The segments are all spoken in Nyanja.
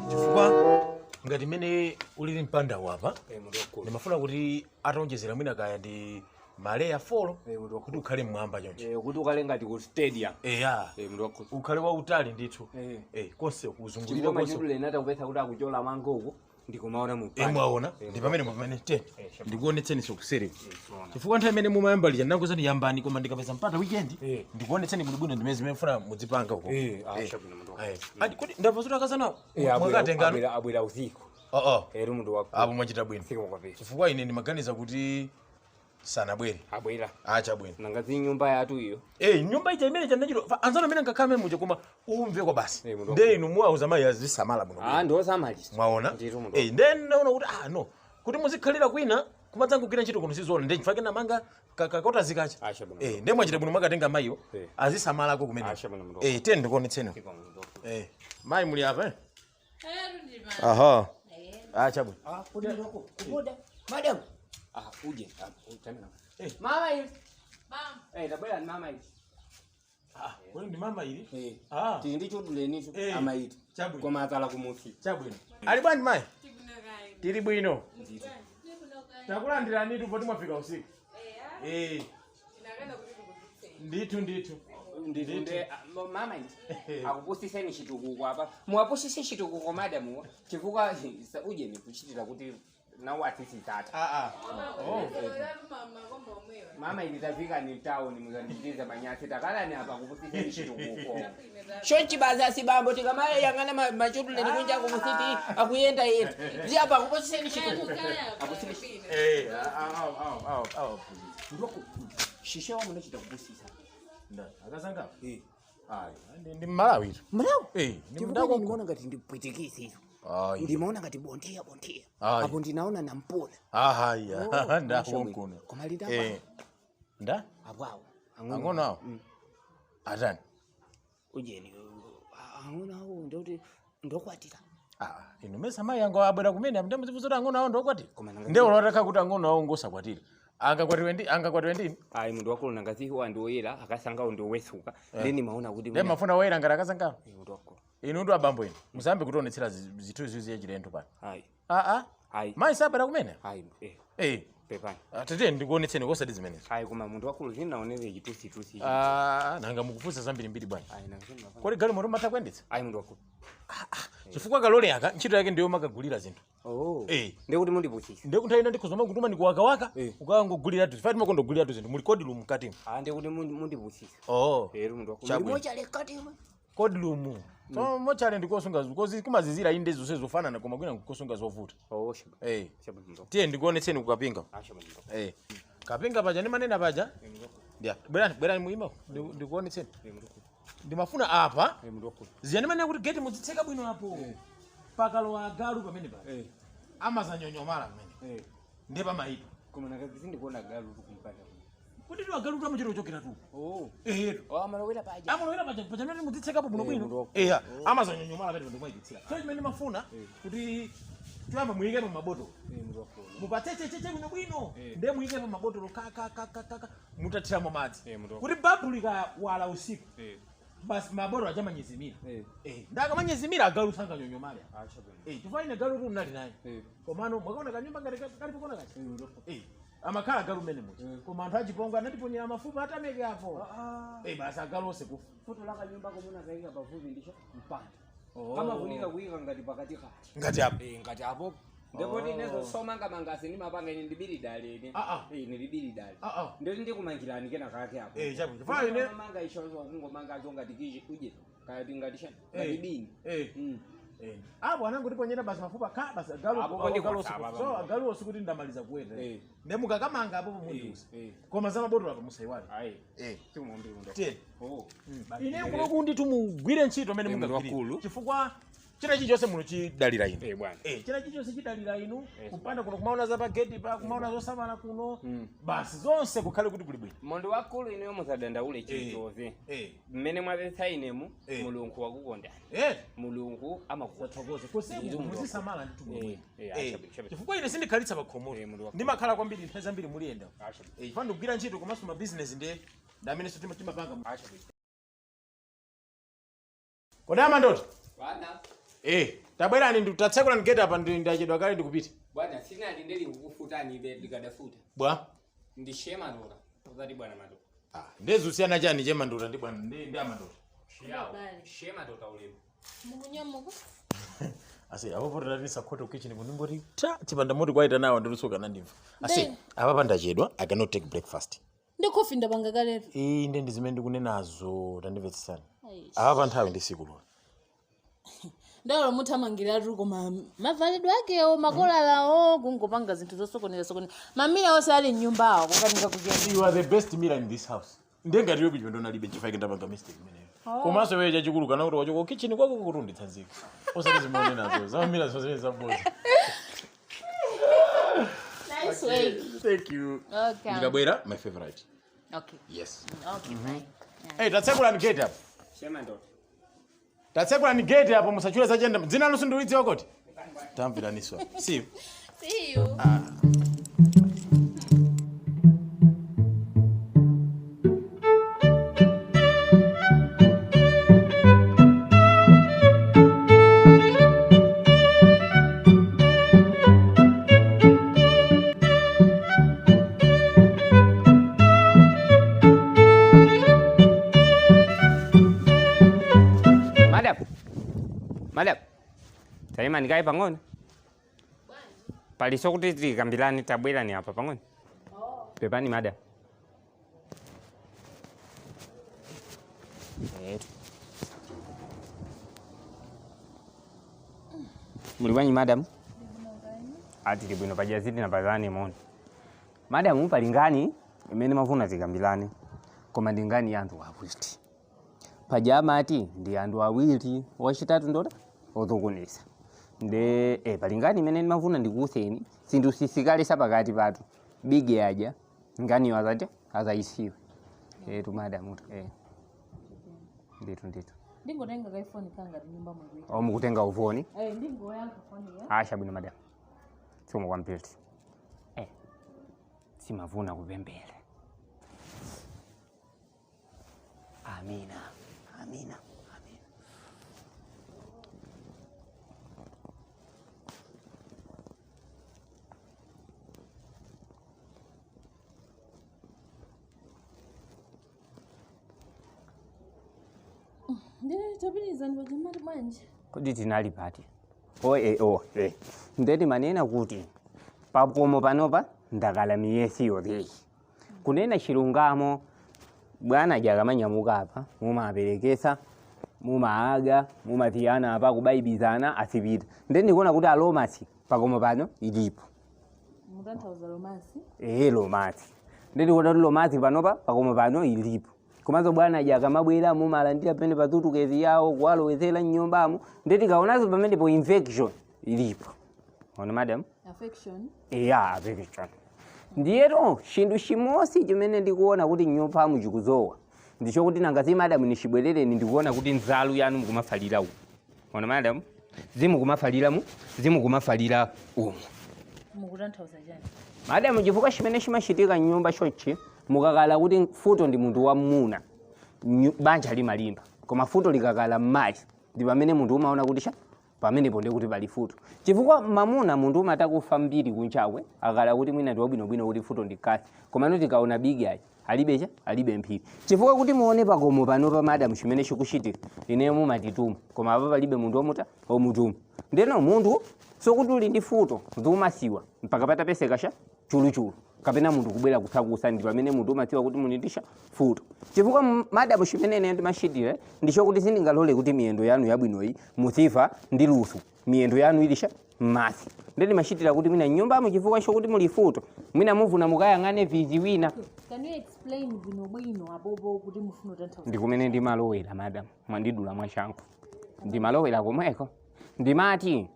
Chifukwa ngati mmene ulili mpanda wapa, Munthu wakulu. ndimafuna kuti ataonjezera mwina kaya ndi maleya 4 Munthu wakulu. kuti ukhale mmwamba chonchi. Kuti ukhale ngati ku stadium. Eya. Munthu wakulu. Ukhale wautali ndithu. Konse kuzungulira Chifukwa konse. machitule inata kupeza kuti akuchola mangoku ndikumaona mu Mwaona, ndi pamene pamene te ndikuonetseni sokuseri, Zoona. chifukwa nthawi imene mumayamba lija ndinakuzani yambani, koma ndikapeza mpata weekend ndikuonetseni bwinobwino ndimene zimene mfuna mudzipanga uko. Chabwino, munthu wakulu. Adi kuti ndamva zoti akazana mwakatengano? Abwera usiku. Oo. Eri, munthu wakulu. Apo mwachita bwino. Usiku kwapita. Chifukwa ine ndimaganiza kuti sanabwere. Abwera. Achabwino. Nanga zi nyumba yathu iyo? Nyumba ija imene chandachito anzano amene ngakhala amene muja, koma umve kwa basi. Munthu. Nde inu muwauza mayi azisamala bwino. Ah, ndiosamalisa. Mwaona. Ndithu, munthu. Nde ndaona kuti ah no, kuti muzikhalira kwina kumadzangogwira ntchito kuno sizoona, nde chifukwa namanga kakota zikacha. Ah, chabwino. Nde mwachita bwino mwakatenga mayiwo. Azisamalako kumene. Ah, chabwino, munthu. Tiye ndikuonetseni. Usiku, munthu wakulu. Mayi muli apa, eh? Aha, ah, chabwino. Ah, kodi ndoko kuboda madam, ah, uje, ah, tamina. Mama ili. Tabwera ni mama ili. Ah, kodi ndi mama ili? Ah. Tili ndi chudulenicho. Amaiti. Chabwino. Koma atsala kumusi. Chabwino. Ali bwanji mayi? Tili bwino. Takulandirani tu poti mwafika usiku. Ndithu ndithu. Nditunde mama ili akupusiseni chitukuko apa, muwapusise chitukuko madamuwa, chifukwa uje nikuchitira kuti nawo asisitata. Ah ah, oh. Mama ili, tafika ni town, muzandichitiza manyasi, takalani apa kupusiseni chitukuko chonchi basi. Asibambo tikamayang'ana machuduleni kunja kumusiti akuyenda yenda ndi apa akupusiseni chitukuko. Aw aw aw aw. Ndoko shishe wa munachita kupusisa. Nda akazanga. Ayi, ndi Malawi tu. Malawi? Ndi mndako. Ndimaona ngati ndipwitikisi izo. Ayi. Ndimaona ngati bontiya bontiya. Ayi. Apo ndinaona nampola. Ahaya. Oh, Nda chabwino. konkuno. Koma linda. Nda? Apo awo. Ang'ono awo. Atani? Ujeni, ang'ono awo ndoti ndokwatira. Ah, inu mesa mayi ango abwera kumene amde muzifunsa kuti ang'ono awo ndokwatira. Koma nanga- Nde ulotaka kuti ang'ono awo ngosakwatira. Angakwatiwe ndi? Ayi, munthu wakulu, nangaziwa ndioyera, akasangawo ndiowesuka, ndi nimaona kuti Nde mafuna woyera ngati akasangawo. Munthu wakulu. Inu ndi abambo inu. Musambe kutionetsera zithu zizi yachilendo pano. Ayi. Ah ah. Ayi. Mayi sabwera kumene? Ayi. Pepani. Tete ndikuonetseni kosati zimenezo. Ayi, koma munthu wakulu, zinaonere chitusitusi. Ah, nanga mukufunsa zambirimbiri bwanji? Ayi, nanga zimafana. Kodi galimoto matha kuyendetsa? Ayi, munthu wakulu. Chifukwa kalole aka ntchito yake ndiyo makagulira zinthu. Oh. Ndekuti Ndekuti mundipusisa. nthawi ina ndikhuzoma kutuma ndikuwakawaka ukangogulira tu. Fati makondogulira tu zinthu muli code room mkatimo. Ah, ndekuti mundipusisa. Oh. Ero, munthu wakulu. Chabwino. Ndimochale katimo. Code room. So mochale ndikosunga kozi kumazizira inde zonse zofanana, koma kwina kukosunga zovuta. Oh, shaba. Shaba, munthu wakulu. Tiye ndikuonetseni kukapinga. Ah, shaba, munthu wakulu. Kapinga paja ndimanena paja. Ndiya. Bwerani bwerani muima. Ndikuonetseni. Munthu wakulu. Ndimafuna apa Munthu wakulu. ziya ndimanena kuti geti muzitseka bwino apo. Pakalowa agalu pamene paja. Amazanyonyomala pamene. Ndiye pamayipa. Koma nanga sindikuona galu kumpata. Kuti tu agalu tamuchita kuchokera tu. Oh. Ehetu. Oh, amalowera paja. Amalowera paja paja mene muzitsekapo bwino Munthu bwino. wakulu. Eya, amazanyonyomala pamene ndikumayipitsira. So chimene ndimafuna kuti choyamba muyikepo mabotolo. Munthu wakulu. Mupachechecheche bwino bwino. Ndiye muyikepo mabotolo ka ka ka ka ka ka, mutathiramo madzi. Munthu wakulu. Kuti babu likawala usiku. Basi mabotolo achamanyezimira. Ndakamanyezimira agalu sanganyonyomale. Ah, shaba. Chifukwa ine galu tu mnali naye. Komano mwakaona kanyumba ngati kali pokona kachi. Munthu wakulu. Amakhala agalu mmene muja. Koma anthu achipongo anatiponyera mafupa atameke apo. Basi agalu onse kufa. Foto la kanyumba komuna kaika pafupi ndicho mpanda. Oh. Kamafunika kuyika ngati pakati kati. Ngati apo. Ngati apo. Ndepoti inezo somanga mangasi ndimapanga ine ndibiri dale ine. Ah, ah. Ndibiri dale. Ah, ah. Ndoti ndikumangirani kena kake apo. Chabwino. Chifukwa ine manga ichozo kungomanga cho ngati kiji uje. Kati ngati shani. Ngati bini. Apo anangotiponyera basi mafupa ka basi agalu Apo ndi agalu kwasaba onse kufa. So agalu onse kuti ndamaliza kuweta. Nde mukakamanga apo mundiuza. Koma za mabotolo apo musayiwale. Ayi. Sikumwambiri munthu. Tiye. Oh. Ine kuno kundi tumugwire ntchito mene Munthu mungagwirire. wakulu. Chifukwa China chilichonse muno chidalira inu. Eh, bwana. China chilichonse chidalira inu. Kupanda kuno kumaona za pageti pa kumaona zosamala kuno. Basi zonse kukhale kuti kuli bwino. Mundu wakulu inuyo musadandaule chilichonse. Mmene mwapeza inemu Mulungu wakukondani. Mulungu amakukonda. Tathokoza. Kose Ndithu munthu muzisamala ndithu bwino. Acha. Chifukwa ine sindikhalitsa pakhomo. Munthu wakulu. Ndimakhala kwambiri nthawi zambiri muliyenda. Acha. Chifukwa ndikugwira ntchito komanso ma business ndiye ndamene timapanga. Acha. Kodi amandoti? Bwana. Tabwerani nditatsekula ngeti apa ndachedwa kale ndikupita. Bwana sinali ndeli kukufutani ibe ndikadafuta. Bwa. Ndi shema ndola. Uzati bwana mandola. Ndezusiyana chani chema ndola ndi bwana ndi amandola. Shema ndola ulemu. Mukunyamuka. Asi apo potatisa khoto kitchen kuningoti ta chipanda moti kwaita nawo ndilusuka nandimva. Asi apa pandachedwa I cannot take breakfast. Ndi khofi ndapanga kaletu. Iyi ndi ndizimene ndikunenazo tandimvetsesani. Apa pa nthawi ndi siku lolo. Ndalo muthamangiratu koma mavalidwe akewo makolalawo kungopanga zinthu zosokoneza sokoneza. Mamira onse ali m'nyumbawo kukanika kugenda. You are the best mirror in this house. Ndengati iwe kuchipendo nalibe chifukwa ndapanga mistake imeneyo. Komanso wewe chachikulu kana kuti wachoka kitchen kwako kuti unditsanzike. Osati zimaone nazo. Zamamira zonse zaboza. Nice work. Thank you. Okay. Ndikabwera my favorite. Okay. Yes. Okay, fine. Hey, tatsekula gate apo. Shema ndola. Tatsekula ni gate apo musachule zachenda. Dzina lanu sindiulidziwa koti. Tamviraniswa. See you. See you. Madam. Madam. Taima ndikayi pang'ono. Paliso kuti tikambirani tabwerani apa pang'ono. Pepani madam. Muli bwanji madam? Ati bwino pajaziti na pazani mono. Madam pali ngani imene mafuna tikambirani koma ndi ngani ya anthu awiri. Paja amati ndi anthu awiri wachitatu ndoda otokonesa. Nde pali ngani imene ndimafuna ndikuwuzeni sinthu sisikalesa pakati patu. Bigi aja nganiyo azati azayisiwe. Tu madam tu. Nditu nditu. Ndingotenga ka phone kanga nyumba mwezi. Omukutenga ufoni. Ndingoyankha phone ya. Asha bwino madam. Somo kwambiri. Simavuna kupembera. Amina. Amina. Amina. Nditapitiriza ndipajamati bwanji. Kodi tinali pati? Ndeti manena kuti pakomo panopa ndakala miyesi yoteyi. Kunena chilungamo bwana jakamanyamuka apa mumaperekesa mumaaga mumatiyana apa kubayibizana asipita. Ndeti ndikuona kuti alomasi pakomo pano ilipo. Mutanthauza lomasi? Lomasi. Ndeti ndikuona kuti lomasi panopa pakomo pano ilipo. Komanso bwana jakamabwera mumalandira pamene patutukezi yawo kuwalowezera m'nyumbamo. Ndeti kaonazo pamenepo infection ilipo. Ona madam? Affection? Yeah, affection. Ndiyero chinthu chimodzi chimene ndikuona kuti nyumpamu chikuzowa ndichokuti nanga madam nishibwerereni ndikuona kuti nzalu yanu mukumafalira umu. Ona madam? Zimukumafalira mu, zimukumafalira umu. Mukutanthauza chani? Madam chifukwa chimene chimachitika m'nyumba chonchi mukakala kuti futo ndi munthu wamuna banja limalimba koma futo likakala m'mayi ndi pamene munthu umaona kuti cha pamenepo ndi kuti pali futo chifukwa mamuna munthu umatakufa mbiri kunchakwe akala kuti mwina ndi wabwinobwino kuti futo ndi kasi koma tikaona bigi ayi alibe cha alibe mphiri chifukwa kuti muone pakomo panopa madam chimene chikuchitika ineyo mumatituma koma apa palibe munthu omuta omutuma ndeno munthu sokuti uli ndi futo zikumasiwa mpaka patapeseka cha chuluchulu kapena munthu kubwera kutsakusa ndi pamene munthu umadziwa kuti munindisha futo chifukwa madam chimene ine ndimachitira ndichokuti sindingalole kuti miyendo yanu yabwinoyi muzifa ndi luso miyendo yanu ilisha m'madzi ndeti machitira kuti mwina m'nyumbamo chifukwa chokuti muli futo mwina muvuna mukayang'ane vizi wina. Can you explain bwinobwino apopo kuti mufuna kutanthauza? Ndikumene ndimalowera madam mwandidula mwachangu ndimalowera komweko Ndimati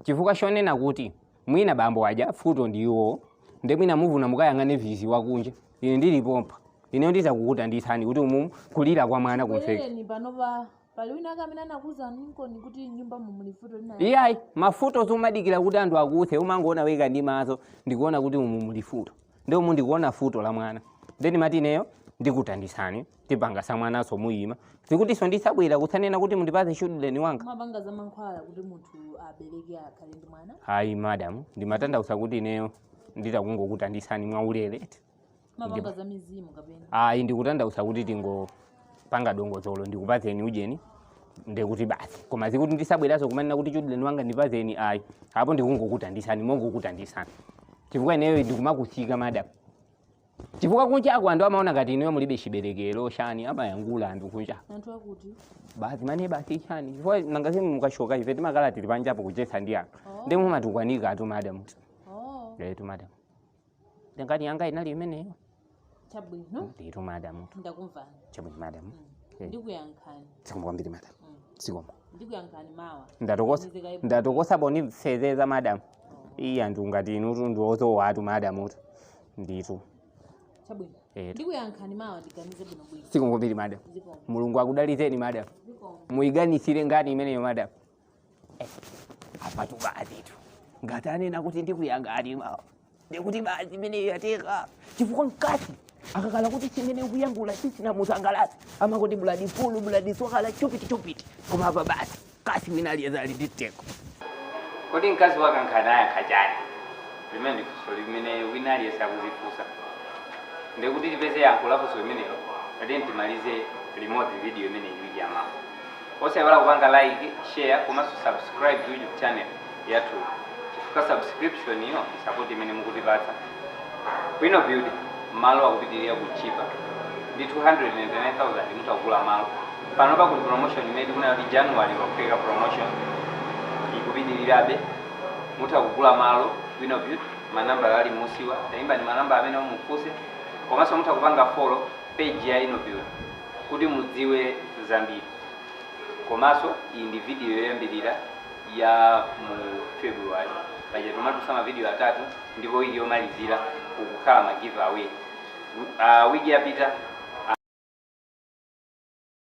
chifukwa chonena kuti mwina bambo aja futo ndiwo, nde mwina muvuna mukayang'ane vizi wakunja, ine ndilipompa, ine ndizakukutandisani kuti umu kulira kwa mwana kumfeka. Bwerereni pano pa pali wina ake amene anakuwuzani nkoni kuti nyumba mumuli futo lina? Iyayi, mafuto zomadikira kuti anthu akuthe, umangoona weka ndi maso, ndikuona kuti umu muli futo, ndi umu ndikuona futo la mwana. Nde ndimati ineyo ndikutandisani, tipanga sa mwanaso muyima, zikutinso ndisabwera kutsanena kuti mundipatse children wanga. Mapanga za mankhwala kuti munthu abereke, akhale ndi mwana? Hayi madam, ndimatanthauza kuti ineyo nditakungokutandisani mwaulere. Mapanga za mizimu kapena? Ayi, ndikutanthauza kuti tingopanga dongosolo, ndikupatseni ujeni, ndikuti basi. Koma zikuti ndisabweraso kumanena kuti children wanga ndipazeni, ayi. Apo ndikungokutandisani, mongokutandisani, chifukwa ineyo ndikumakusika madam, chifukwa kunchako anthu amaona ngati ineyo mulibe chiberekero shani, amayangula anthu kunja. Anthu akuti? Basi mane basi chani, chifukwa nangasi mukashoka ife timakala tili panjapo kuchesa ndi anthu, ndi mumatukwanika atu madam. Oh. Letu madam, ndingati yanga inali imeneyo. Chabwino. Nditu madam. Ndakumvani. Chabwino madam. Ndikuyankhani. Zikomo kwambiri madam, zikomo. Ndikuyankhani mawa. Ndatokosa, ndatokosa bonifezeza madam. Iya, anthu ngati inutu ndiozowatu madam utu nditu. Chabwino. Etu. Ndikuyankhani mawa, ndiganize bwinobwino. Zikomo kwambiri madam. Zikomo. Mulungu akudalitseni madam. Zikomo. Muyiganisire ngati imeneyo madam. Apatu bazitu ngati anena kuti ndikuyangani mawa, ndikuti bazi imeneyo yateka, chifukwa mkati akakala kuti chimene ukuyangula sisinamusangalatsa amakuti buladi fulu buladi swakala chupiti chupiti. Koma apa basi kasi wina aliyeza ali ndi teko. Kodi mkazi wakankhana ayankha chani? Limene ndi funso limene wina aliyese akuzifunsa. Ndikuti tipeze yankho la funso limenelo, ati timalize limodzi video imene ili yamawa. Osayiwala kupanga like, share komanso subscribe to YouTube channel yathu, chifukwa subscription iyo ndi support imene mukutipatsa. Kwino build malo akupitirira kuchipa ndi 299,000 mutakugula malo. Panopa kuli promotion imene tikunena kuti January wakupereka promotion ikupitirirabe, mutakugula malo Kwino Build. Manambala ali musiwa, tayimba ni manamba amene mufunse, komanso mutakupanga follow page ya Ino Build kuti mudziwe zambiri. Komanso iyi ndi video yoyambirira ya mu February. Paja tomatusa mavideo atatu, ndipo wiki yomalizira kukukhala ma giveaway. Wiki yapita